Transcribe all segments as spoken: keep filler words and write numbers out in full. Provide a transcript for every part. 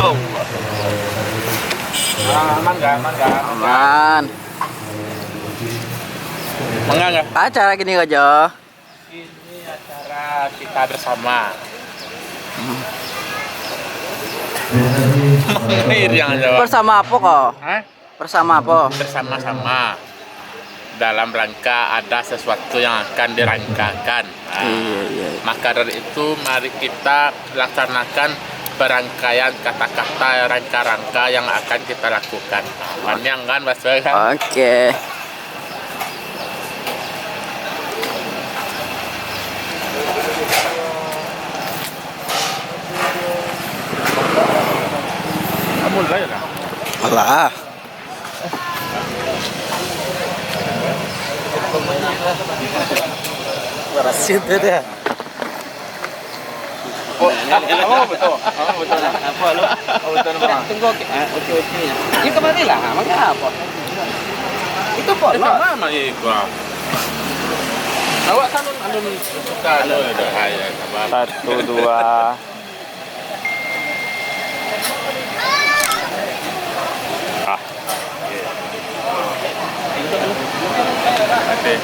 Allah. Ah, mangga, mangga. Aman. Mangga, mangga. Acara gini aja. Ini acara kita bersama. Mangga iriang aja, Pak. Bersama apa kok? Hah? Bersama apa? Bersama-sama dalam rangka ada sesuatu yang akan dirangkakan. Ah, iya, iya. Maka dari itu, mari kita laksanakan perangkaian kata-kata rangka-rangka yang akan kita lakukan. Panjang kan, Mas Boy, kan? Oke. Mulai lah. Alah. Berhasil tu dia. Oh, oh, betul. Oh, betul. Apa lu? Oh, betul, Bang. Tunggu, oke. Ah, oke, oke. Ini kembali lah, makan apa? Itu apa? Itu lah. Sama, Mak, itu, ah. Awak kan anu, anu, suka, anu, itu. Ah, ya, sabar. Satu, dua. Ah. Oke.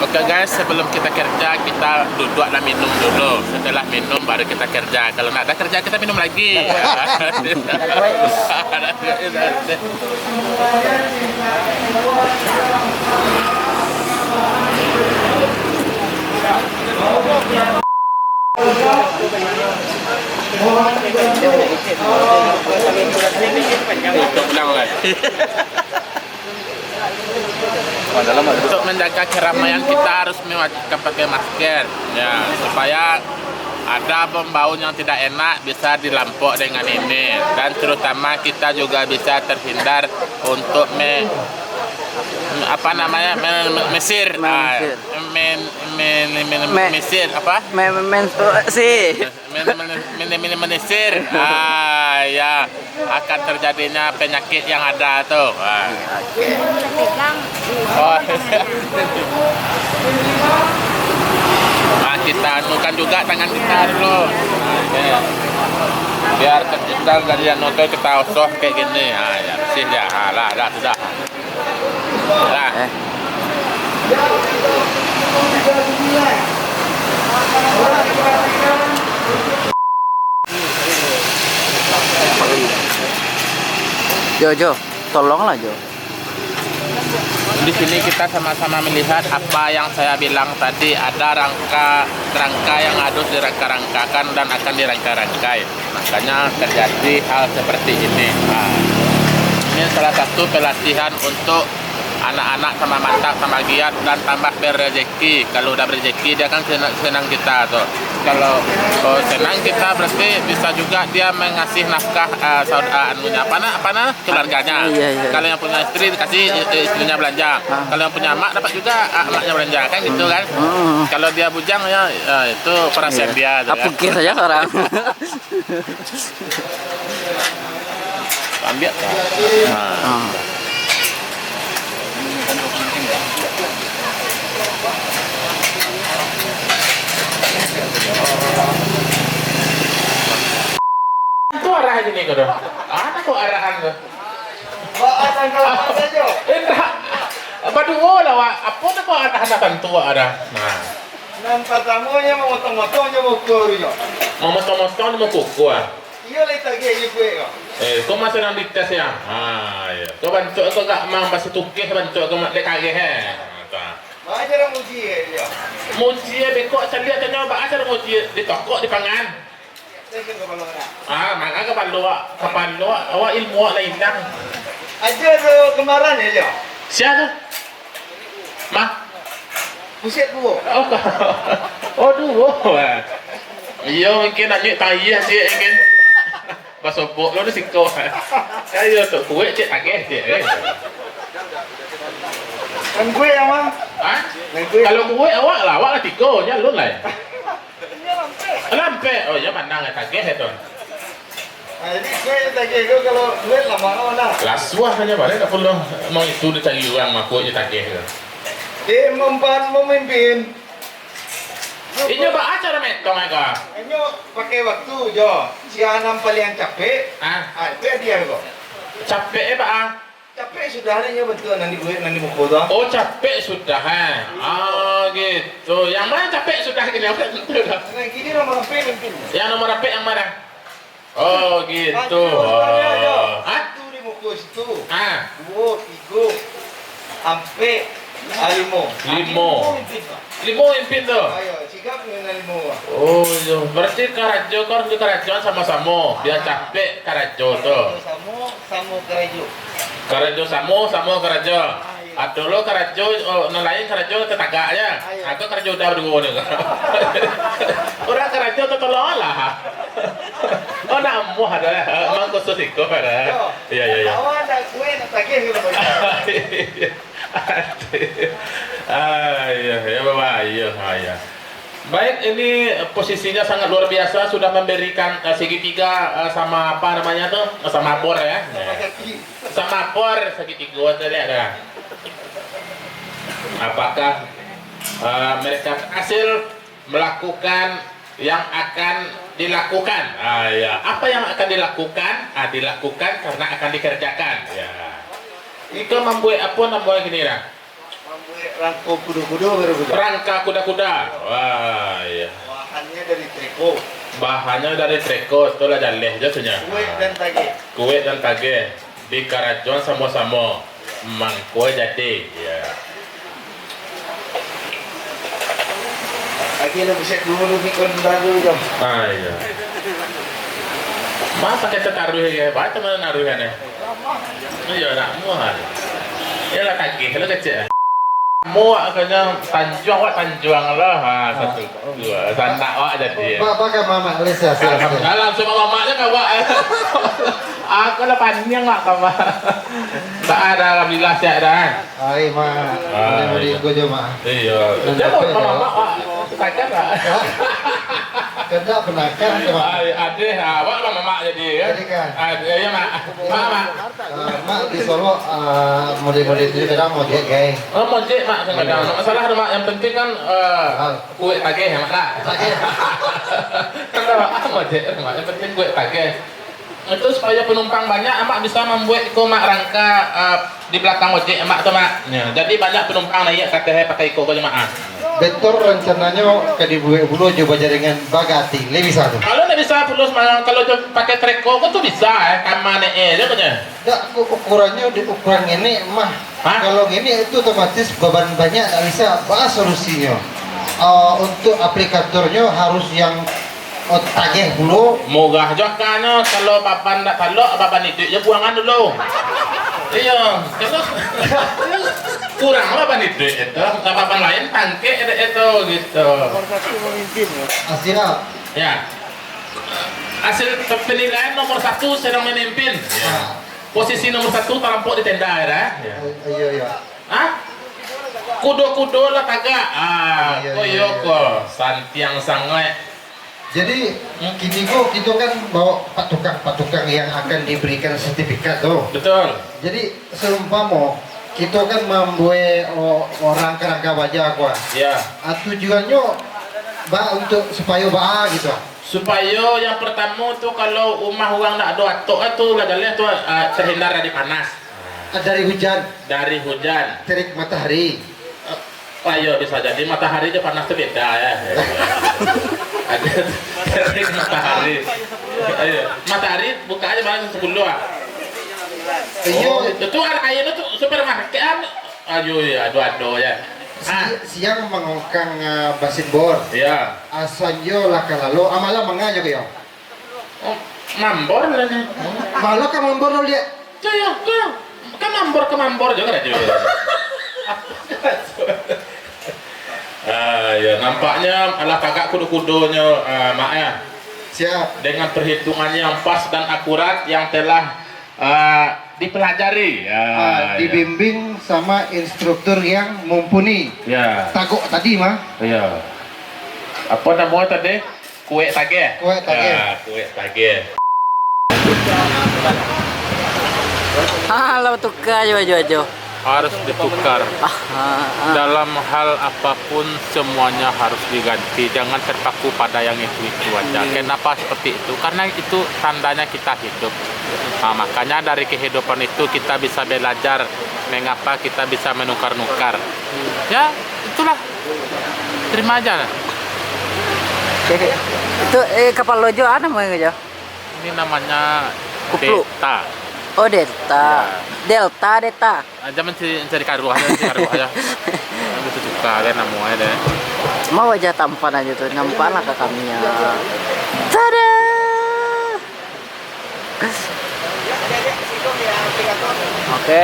Oke, guys, sebelum kita kerja, kita duduk dan minum dulu. Setelah minum, baru kita kerja. Kalau nggak ada kerja, kita minum lagi. Untuk menjaga keramaian, kita harus mewajibkan pakai masker, ya, supaya ada bau-bau yang tidak enak bisa dilampok dengan ini, dan terutama kita juga bisa terhindar untuk me-, apa namanya, me-, me-, mesir. Ah, mesir. Men-, men-, men-, Me-, mesir, apa? Me-, menstruasi. Men-, men-, men-, men-, menyisir. Ah, ya. Akan terjadinya penyakit yang ada tu. Ah. Oke. Oh. Ah, kita anukan juga tangan kita dulu. Ah, oke. Biar terhindar dari anu tu, kita osoh kayak gini. Ah, ya, bersih ya. Ah, lah, dah, sudah. Lah. Eh. Jo, Jo, tolonglah, Jo. Di sini kita sama-sama melihat apa yang saya bilang tadi, ada rangka-rangka yang harus dirangka-rangkakan dan akan dirangka-rangkai. Makanya terjadi hal seperti ini. Nah, ini salah satu pelatihan untuk anak-anak tambah mantap, tambah giat, dan tambah berrezeki. Kalau udah berrezeki, dia kan senang, senang kita tu. Kalau, oh, senang kita, berarti bisa juga dia mengasih nafkah, ah, saud-, ah, anunya, apa na-, apa na-, keluarganya. Iya, iya. Kalau yang punya istri, dikasih, eh, istrinya belanja. Ah. Kalau yang punya amak, dapat juga, ah, amaknya belanja, kan gitu kan. Hmm. Kalau dia bujang, ya, ya, itu perasaan dia tu, ya. Apa kira saja orang. Ambiak ka? Nah. Ah. Tu arah sini ko doh. Mana ko arahan ko? Ba-, asal kalau saja. Indak. Baduo lah, Wak. Apo tu ko arah, arah tantu, Wak, arah? Nah. Nan partamonyo mamotong-motong jo muko tu, nyo. Mamotong-motong jo muko, ah. Iyo, lai tagih jo kuek ko. Eh, ko mah sadang dites, ya? Ha, iyo. Ko bantuak ko agak mang basi tukeh bantuak ko, mak, dek kareh, eh. Ha, tu, ah. Baa caro muji, eh, iyo? Muji, eh, beko caliak tanyo, baa caro muji, ditokok, dipangan. Itu kapalo awak. Ah, manga kapalo awak? Kapalo awak, ilmu awak lah ilang. Ajo tu kamaran, yo, iyo? Sia tu? Mah? Buset, duo. Oh, ka-, oh, duo, ah. Iyo, mungkin anyuik tayia ciek, mungkin. Basobok lo di siko. Ayo, tu kuek ciek tageh ciek, eh. Nan kuek yang ma? Hah? Nan kuek. Kalau kuek awak lah, awak lah tigo, nya alun lai. Lampek. Oh, iyo, manang, eh, tageh, eh, tu. Nah, jadi kuek tageh tu kalau duit lama kawan lah. Lah suah sajo, baliak tak perlu mau itu dicari urang, mako je tageh tu. Di mempan memimpin. Inyo baa caro metong ai ko? Inyo pakai waktu jo. Si anam paliang capek, ah, ah, itu hadiah ko. Capek eh, baa? Capek sudah lah inyo bantuak nan dibuek nan di muko tu, ah. Oh, capek sudah, eh. Ah, gitu. Yang mana capek sudah gini? Apa itu dah? Nah, gini nomor H P mungkin. Yang nomor H P yang mana? Oh, gitu. Nah, gini nomor H P aja. Oh. Hah? Satu di muko situ. Ah. Duo, tigo, ampek, ah, limo. Limo. Limo impin tu. Limo impin tu. Ayo, sigap dengan limo. Oh, iyo. Berarti karajo ko harus dikarajoan samo-samo. Bia capek karajo tu. Karajo samo, samo karajo. Karajo samo, samo karajo. Ah, iyo. Ado lo karajo, oh, nan lain karajo tatagak aja. Ah, iyo. Aku karajo udah baduo ni. Urang karajo tatolong lah. Oh, nak amuah ado, eh. Mang khusus iko ado. Iyo. Iyo, iyo, iyo. Awak nak kue, nak tagih ke, Bang? Ah, iyo, iyo, Bapak, iyo, ah, iyo. Baik, ini posisinya sangat luar biasa, sudah memberikan, eh, segitiga, eh, sama apa namanya tuh, sama bor ya. Sama kaki. Sama bor segitiga tadi ada. Apakah, eh, mereka berhasil melakukan yang akan dilakukan? Ah, ya. Apa yang akan dilakukan? Ah, dilakukan karena akan dikerjakan. Ya. Itu membuat apa namanya gini lah? Mambuek rangko kudo-kudo baru kudo. Rangka kuda-kuda. Wah, iyo. Bahannya dari treko. Bahannya dari treko, tu lah jaleh je sunyo. Kuek dan tageh. Kuek dan tageh. Dikarajoan samo-samo. Mangko jadi. Iyo. Lagi lah busek dulu ni kon baru je. Ah, iyo. Ma pakai tataruih ke? Baca mana naruih kan eh? Iyo, nak muah. Iyolah, tagih lo kecek. Muah kanya tanjuang, awak tanjuang lah. Ha, satu, dua. Sanak awak jadi. Ba-, ba-, ka mamak lah, siap, siap, siap. Alhamdulillah, langsung mamak je ka awak. Aku lah paniang awak ka mamak. Tak ada, alhamdulillah, sihat dah, eh. Ai, Mak. Ah, mudah-mudahan iyo. Ko jo, Mak. Iyo. Dan dia mau betul, mamak, Mak. Takkan, Mak. Hah? Kendak penakan ke, Mak? Ai, adeh, ah, awak lah mamak jadi, ya? Jadi kan? Ah, iyo, Mak. Mak, Mak. Ah, Mak di Solok, ah, mudah-mudahan itu kadang mojek, guys. Oh, mojek, Mak, kadang-kadang. Iyo. Masalah tu, Mak. Yang penting kan, eh, ah, kuek tageh, ya, Mak, lah. Tageh. Kan dah, Mak, mojek, Mak. Yang penting kuek tageh. Itu supaya penumpang banyak, Amak bisa mambuek iko, Mak, rangka, eh, di belakang ojek Amak tu, Mak. Ya, jadi banyak penumpang naiak ka ateh pakai iko ko je, Mak, ah. Betul, rencananyo ka dibuek pulo jo bajaringan bagati, lai bisa tu. Kalau ndak bisa pulo, Mak, kalau jo pakai treko ko tu bisa, eh, kama ne, eh, je ko je. Ndak, ku-, ukurannyo di ukuran ngini, mah. Hah? Kalau ngini itu otomatis beban banyak, ndak bisa. Baa solusinyo? Eh, untuk aplikatornyo harus yang Oh, tageh pulo. Murah jo akanyo, kalau baban ndak talok, baban iduik je buangan dulu. Iyo, kalau kurang baban iduik itu, kalau baban lain tangkek dek itu, gitu. Nomor satu memimpin, ya. Ah, siap. Ya. Hasil penilaian nomor satu sedang memimpin. Ya. Ah. Posisi nomor satu talampok di tenda, ya, dah. Ya. Oh, iyo, iyo. Hah? Kudo-kudo lah tagak. Ah, iyo, ko iyo, iyo, iyo, ko. Santiang sangaik. Jadi, hmm, kini ko kito kan bawa patukang-patukang yang akan diberikan sertifikat tu. Betul. Jadi, seumpamo kito kan mambuek o-, orang karangka baja ko, ah. Ya. Ah, tujuannyo ba-, untuk supayo baa gitu, ah. Supayo yang pertamo tu, kalau umah urang ndak ado atok tu, lah jaleh tu, ah, terhindar dari panas. Ah, dari hujan. Dari hujan. Terik matahari. Ah, iyo, bisa jadi matahari jo panas tu beda, ya. Ado terik matahari. Iyo. Matahari buka aja malam sepuluh, ah. Iyo. Oh, itu kan airnya tu supermarket, ah. Ayo, ya, ado-ado, ya. Ah. Si-, siang mangongkang, ah, basin bor. Iya. Ah, sanjo lah ka lalo, ah, malam manga jo, yo. Oh, mambor lah ni. Malah ka mambor lo, liek. Yo, yo, yo. Kan mambor ka mambor jo kan, yo. Ah, ya, nampaknya alah tagak kudo-kudonyo, ah, Mak, ya. Siap. Dengan perhitungan yang pas dan akurat yang telah, ah, dipelajari. Ya, ah, ya. Dibimbing sama instruktur yang mumpuni. Ya. Tagok tadi, mah. Ya. Apa namanya tadi? Kuek tageh. Kuek tageh. Ya, kuek tageh. Alah, batuka jo baju-baju. Harus ditukar. Ah, ah, ah. Dalam hal apapun, semuanya harus diganti. Jangan terpaku pada yang itu-itu aja. Iya. Kenapa seperti itu? Karena itu tandanya kita hidup. Nah, makanya dari kehidupan itu kita bisa belajar mengapa kita bisa menukar-nukar. Ya, itulah. Terima aja lah. Oke. Itu, eh, kapalo jo, ah, namonyo jo? Ini namanya Kupluk. Delta. Oh, Delta. Ya. Delta, Delta. Ah, jangan cari, cari karuah, jangan cari karuah ya. Itu suka kan namonyo deh. Cuma wajah tampan aja tuh, nampaklah ke kami ya. Tada! Oke.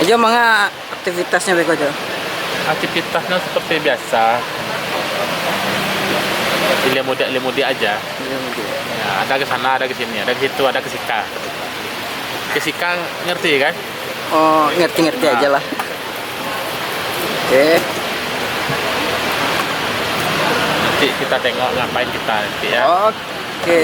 Ijo manga aktivitasnya beko jo. Aktivitasnya seperti biasa. Ilia mudik, ilia mudik aja. Ilia mudik. Ya, ada ke sana, ada ke sini, ada ke situ, ada ke sika. Ke sika ngerti kan? Oh, ngerti-ngerti Nah. aja lah. Oke. Nanti kita tengok ngapain kita nanti ya. Oke.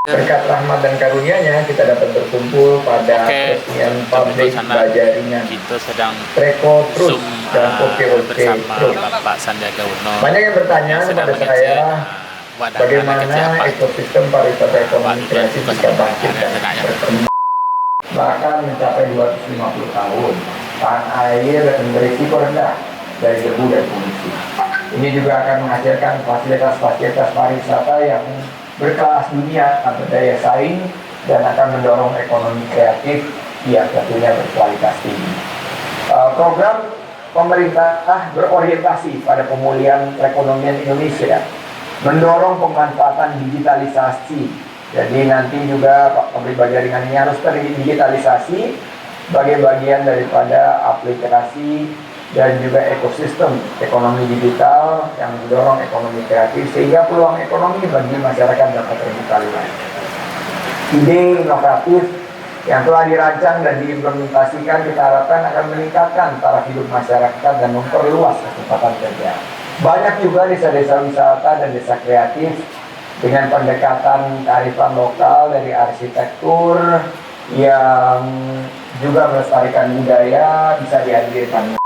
Berkat rahmat dan karunia-Nya, kita dapat berkumpul pada Oke. peresmian Untuk pabrik sana, baja ringan kita sedang Treko Trus Zoom, dan ah, Oke Oke bersama Trus. Bapak Sandiaga Uno Banyak yang bertanya yang sedang kepada mengecek, saya, ah, wadah bagaimana anak kecil apa? ekosistem pariwisata ekonomi Wadah kreatif itu bisa sedang bangkit ada dan tenaknya. berkembang. Bahkan mencapai dua ratus lima puluh tahun, tahan air dan berisiko rendah dari debu dan polusi. Ini juga akan menghasilkan fasilitas-fasilitas pariwisata yang berkelas dunia, berdaya saing, dan akan mendorong ekonomi kreatif yang tentunya berkualitas tinggi. Eh, program pemerintah berorientasi pada pemulihan perekonomian Indonesia, mendorong pemanfaatan digitalisasi. Jadi nanti juga pabrik baja ringan ini harus terdigitalisasi sebagai bagian daripada aplikasi dan juga ekosistem ekonomi digital yang mendorong ekonomi kreatif, sehingga peluang ekonomi bagi masyarakat dapat terbuka luas. Ide inovatif yang telah dirancang dan diimplementasikan kita harapkan akan meningkatkan taraf hidup masyarakat dan memperluas kesempatan kerja. Banyak juga desa-desa wisata dan desa kreatif dengan pendekatan kearifan lokal dari arsitektur yang juga melestarikan budaya bisa dihadirkan.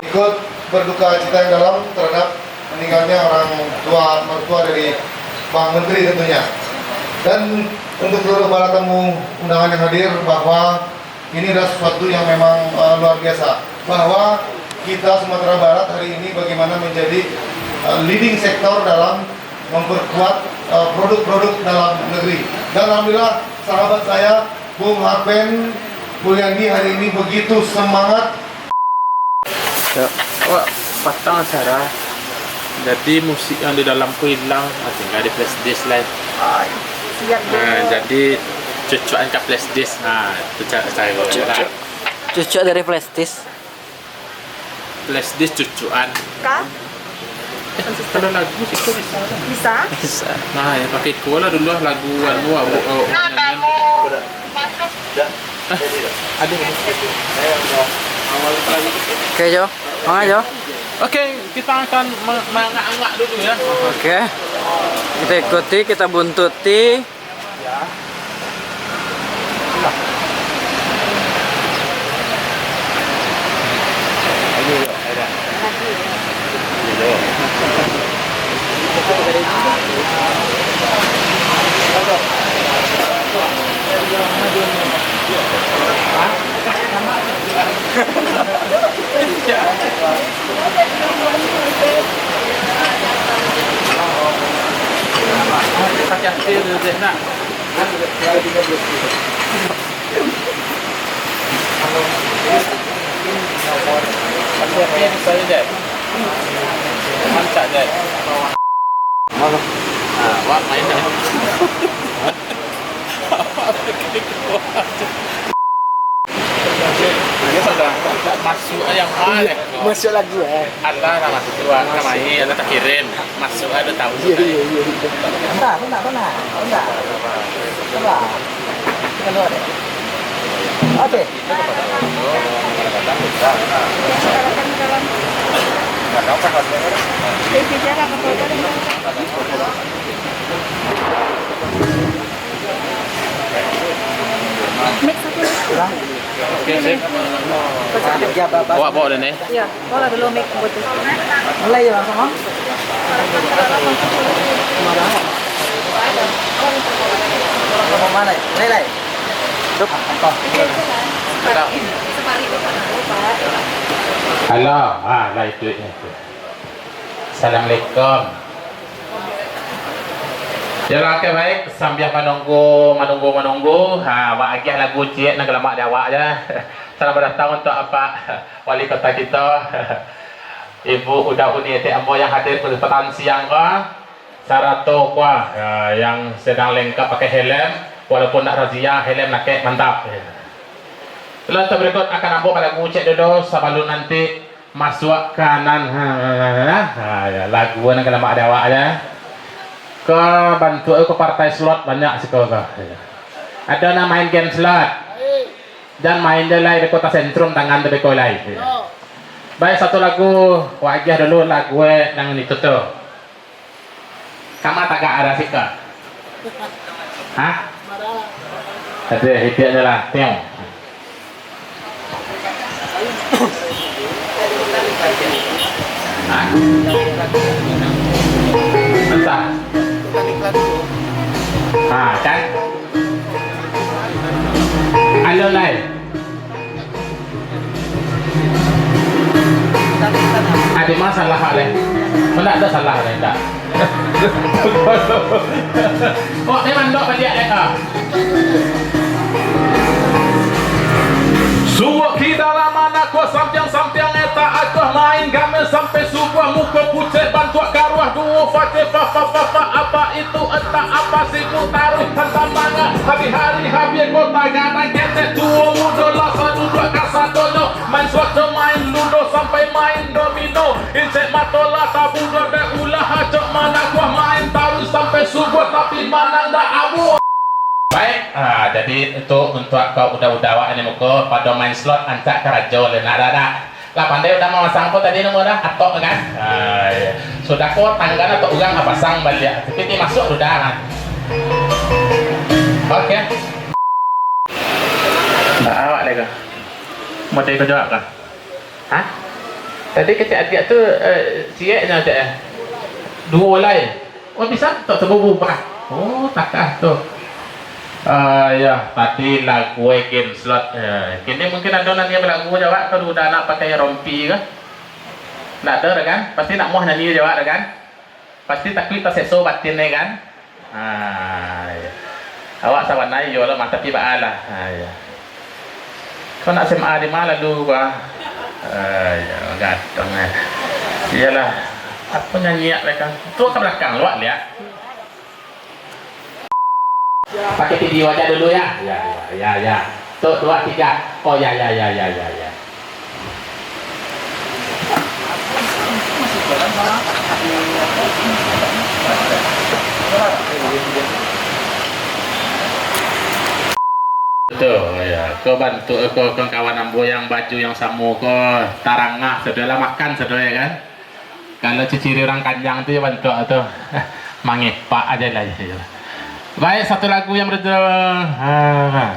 Ikut berduka cita yang dalam terhadap meninggalnya orang tua, mertua dari Bang Menteri tentunya. Dan untuk seluruh para tamu undangan yang hadir, bahwa ini adalah sesuatu yang memang, eh, luar biasa, bahwa kita Sumatera Barat hari ini bagaimana menjadi, eh, leading sector dalam memperkuat, eh, produk-produk dalam negeri. Dan alhamdulillah, sahabat saya, Bung Harpen Mulyandi, hari ini begitu semangat. Ya. Wak, patang acara. Jadi musik yang di dalam tu hilang, ah, tinggal di flash disk lah. Siap dulu. Nah, jadi cucuan ka flash disk. Nah, itu cara saya. Cucuk. Cucuk dari flash disk. Flash disk cucuan. Kah? Eh, kalau lagu sih kok bisa lah. Bisa? Bisa. Nah, yang pakai ko lah dulu lah lagu anu, abu, abu, nyanyian. Ada. Oke, Jo. Mangga, Jo. Oke, kita akan me-, mengangak-angak dulu ya. Oke. Kita ikuti, kita buntuti. Hati-hati tu, Dek, nak. Hati-hati di saya, Dek. Mancak, Dek. Ah, wak main, Dek. Dia sudah masuk yang mana? Iya, masuk lagu, eh. Ada lah masuk tu, ah, kan main, ada tak kirim. Masuk ada tahu. Iya, iya, iya, iya. Bentar, bentar, bentar. Bentar. Bentar. Kita keluar deh. Oke. Mix satu. Kurang. Oke, sip. Awak bawa dah ni. Iya, bawa dulu mic buat tu. Mulai ya langsung, ha? Mana? Mulai, mulai. Halo, ah, lah itu, itu. Assalamualaikum. Yolah, oke, baik. Sambiang manunggu, manunggu, manunggu. Ha, awak agiah lagu ciek nan galamak di awak ja. Selamat datang untuk Apak Wali Kota kito, Ibu Uda Uni, etek ambo yang hadir pada patang siang ko, sarato ko, ya, yang sedang lengkap pakai helm, walaupun nak razia, helm lakek, mantap. Lalu berikut akan ambo balagu ciek dulu, sabalun nanti masuak ka nan, ha, ha, ha, ha, ya, lagu nan galamak di awak ja. Ko bantuak ko partai slot banyak siko ko. Ado nan main game slot. Jan main jo lai di Kota Sentrum, tangan tu beko lai. Baik, satu lagu, wak agiah dulu lagu nan itu tu. Kama tagak arah siko. Hah? Ado, hitiak je lah. Tiong. Entah. Ha, kan? Alo lai. Ado masalah, leh. Ndak ado salah, leh, ndak. Kok ni mandok baliak, leh, ka? Subuah kita lah mana ko sampiang-sampiang eta akoh main game sampai subuah muko pucek bantuak karuah duo face fa fa fa fa apa itu entah apa sibuk taruih tantang manga hari-hari habis kota gadang ketek tuo mudo lah saduduak kasadonyo. Main slot jo main ludo sampai main domino. Incek mato lah tabudo dek ulah acok manang kuah main taruih sampai subuah tapi manang dak amuah. Baik, ah, jadi itu untuk kau uda-uda awak ni muko pado main slot ancak karajo le nak dak dak. Lah pandai uda mamasang ko tadi namo dah atok kan. Ah, iya. Sudah ko tanggan atok urang ah pasang baliak. Tapi ti masuk uda kan. Oke. Nah, awak deh kah? Mau cari kerja kah? Hah? Tadi kecek adiak tu, eh, cieknyo cek eh. Duo lai. Oh, bisa tak sebubuk bah? Oh, takah tu. Ah, ya, tadi lagu game slot. Eh, kini mungkin ado nan balagu jawab kalau udah nak pakai rompi ke? Ndak ado dah kan? Pasti nak muah nyanyi jawab dah kan? Pasti takuik taseso batin, ya kan? Ha, iya. Awak sabananyo iyo lah, mah, tapi baa lah. Ha, iya. Kau nak S M A di ma lalu, bah? Ha, iya, gadang, eh. Iyalah. Apa nyanyiak mereka? Tu ka balakang, luak liak. Pakai video aja dulu ya. Ya, ya, ya, ya. Tuh, dua, tiga. Oh, ya, ya, ya, ya, ya, ya. Betul, ya. Kau bantu, kau kawan ambo yang baju yang samo, kau tarangah, sudah lah makan, sudah ya kan? Kalau ciri-ciri urang kanjang tu yo bantuak tu, mangepak aja lah yo. Baik, satu lagu yang berjudul, ah,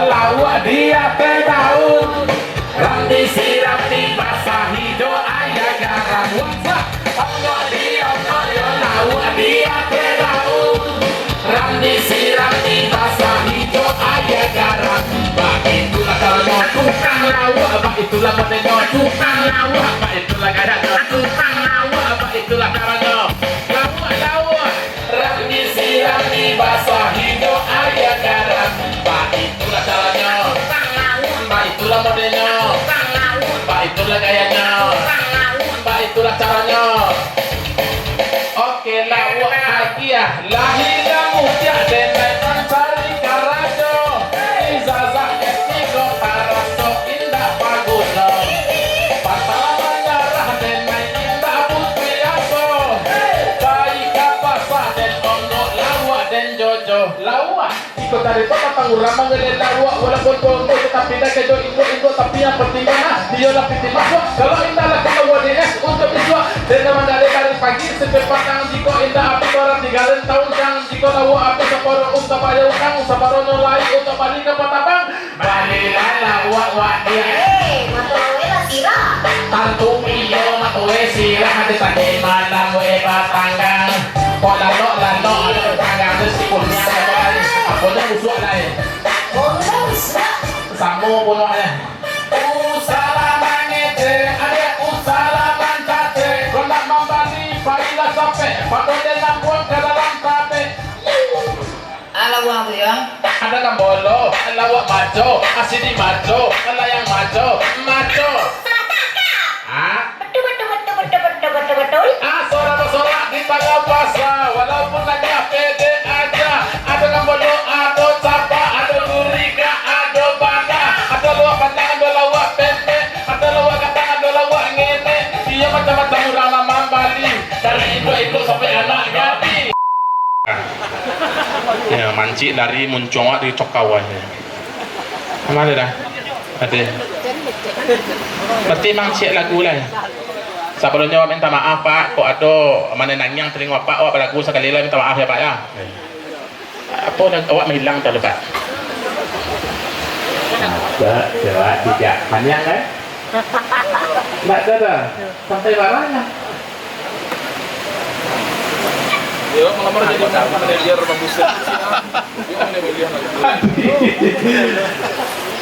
Lauak di ateh daun, rang disiram dibasahi jo aia garam. Wah, ongok di ongok yo lauak di ateh daun, rang disiram dibasahi jo aia garam. Baitulah caranyo tukang lauak, baitulah modelnyo tukang lauak, baitulah gayanyo tukang lauak, baitulah caranyo lauak-lauak. Rang disiram dibasahi jo aia garam. Baitulah caranyo, baitulah modelnyo, baitulah gayanyo, baitulah caranyo. Oke, lauak hadiah, lahia mutiak, denai mancari karajo. Ijazah S tigo taraso indak baguno. Pantang manyarah, denai indak butuih aso. Pai ka pasa, den ongok lauak, den jojo. Lauak. Iko tadi tu patang urang manggaleh lauak, walaupun bongkok tatapi dah kejo inggo-inggo, tapi yang penting mah, iyo lah pitih masuak. Patang jikok indak api, barati galen taun, jikok lauak api, saparo unta bayau kang, saparonyo lai unta bali ka patabang. Balilah lauak wak diak. Eh, mato aweh lah sirah. Tantu iyo, mato aweh sirah, ado tadi malam weh batanggang. Kok lalok-lalok ado batanggang tu si kunyang ado lai. Apo nyo usuak lai? Samo punyo eh. Usah lah mangecek, adek, usah lah mancacek. Kok nak mambali, pailah sapek, pado den nampuang ka dalam tabek. Alah, uang tu, Yang. Ada gambolo, lauak maco, asidi maco, layang maco, maco. Salah tangkap. Hah? Betul, betul, betul, betul, betul, betul, betul. Ah, sorak-sorak di tangah pasa, walaupun nangih pede aja. Ada gambolo, ada capa, ada gurika, ada banda, ada lauak panjang, ada lauak pendek, ada lauak gatang, ada lauak ngenek. Iyo, macam-macam urang lah mambali, dari induk-induk sampai anak gadih. Ya, mancik lari muncuang awak di cokawai. Mano dah? Ade. Berarti mancik lagu lah. Sabalumnyo awak minta maaf, Pak. Kok ado manangiang talingo Apak, awak balagu sakali lah minta maaf ya, Pak, ya. Apo lagu awak mailang tadi, Pak? Ada, coba tidak. Maniang, kan? Ndak ada dah. Sampai barangnya. Yo, melamar jadi manajer bagus. Dia kan dia milihan lagi.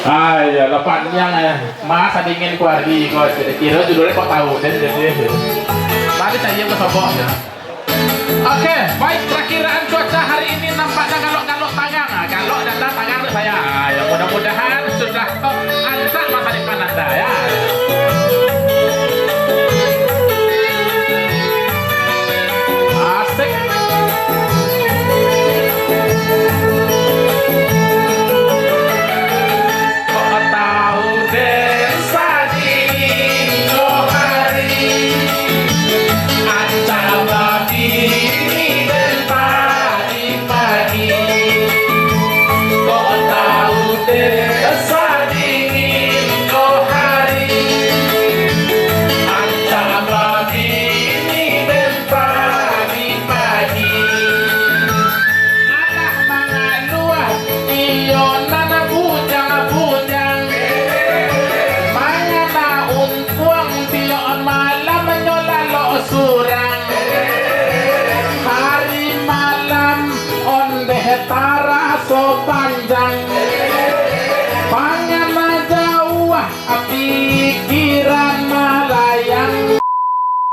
Ah, iya, lah panjang ya. Mas, dingin ku hari kau. Kira judulnya kok tahu, dan jadi. Tadi saya ke sobok ya. Oke, baik, perakiraan cuaca hari ini nampaknya galok-galok tangan. Ah, galok datang tangan tu saya. Ah, ya, mudah-mudahan sudah ancak masa depan Anda, ya. Asik. Kok tahu deh sadingin ko hari, ancak babini den pagi-pagi. Kok tahu deh sadingin ko hari, ancak babini den pagi-pagi. Alah mangaluah, iyo nan bujang-bujang. Mangana untuang tiok malam nyo lalok surang. Hari malam ondeh taraso panjang. Mangana jauah pikiran malayang.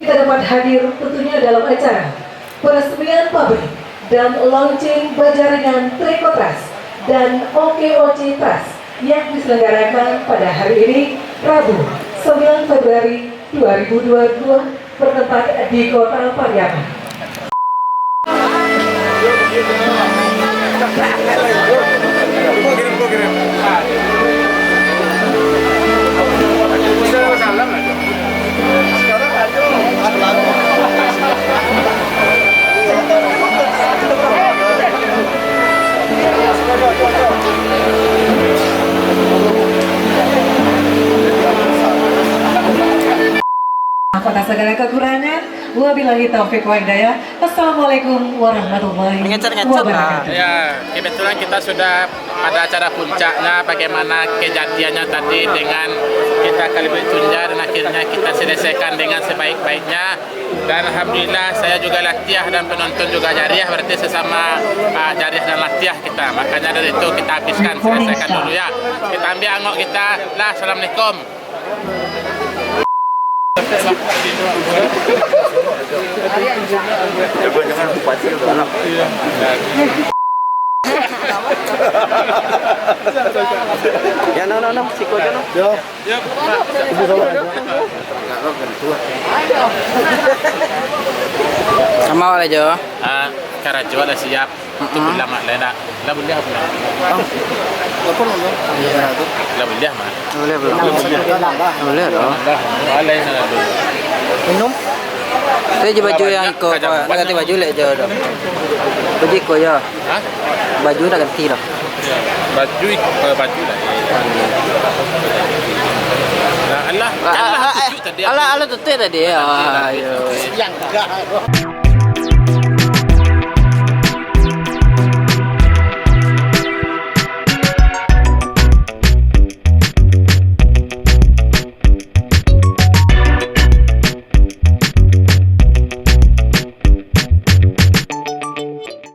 Kita dapat hadir tentunya dalam acara peresmian pabrik dan launching bajaringan Triko Trust dan O K O C Trust yang diselenggarakan pada hari ini, Rabu, sembilan Februari dua ribu dua puluh dua, bertempat di Kota Pariaman. Apakah segala kekurangan? Wabillahi taufiq wa hidayah. Assalamualaikum warahmatullahi Mengecat-ngecat lah. Wabarakatuh. Ya, kebetulan kita sudah pada acara puncaknya, bagaimana kejadiannya tadi dengan kita kalibik tunja, dan akhirnya kita selesaikan dengan sebaik-baiknya. Dan alhamdulillah, saya juga latiah dan penonton juga jariah, berarti sesama, ah, jariah dan latiah kita. Makanya dari itu kita habiskan, selesaikan dulu ya. Kita ambil angok kita lah. Assalamualaikum. Ya, no, no, no, siko aja, no. Yo. Ibu sama aja. Sama aja. Ah, karajo lah siap. Itu bilang mak lain nak. Lah buliah, buliah. Bang, apa nama? Iya, tu. Lah buliah, Mak. Boleh, boleh. Boleh, tu. Lah, lain nak tu. Minum? Tu je baju yang iko, nak ganti baju lek je tu. Baju iko je. Hah? Baju nak ganti lah. Ya, baju ik-, eh, baju lah. Nah, alah, alah, alah, tutup tadi. Alah, alah, tutup tadi. Ah, ayo. Yang gak.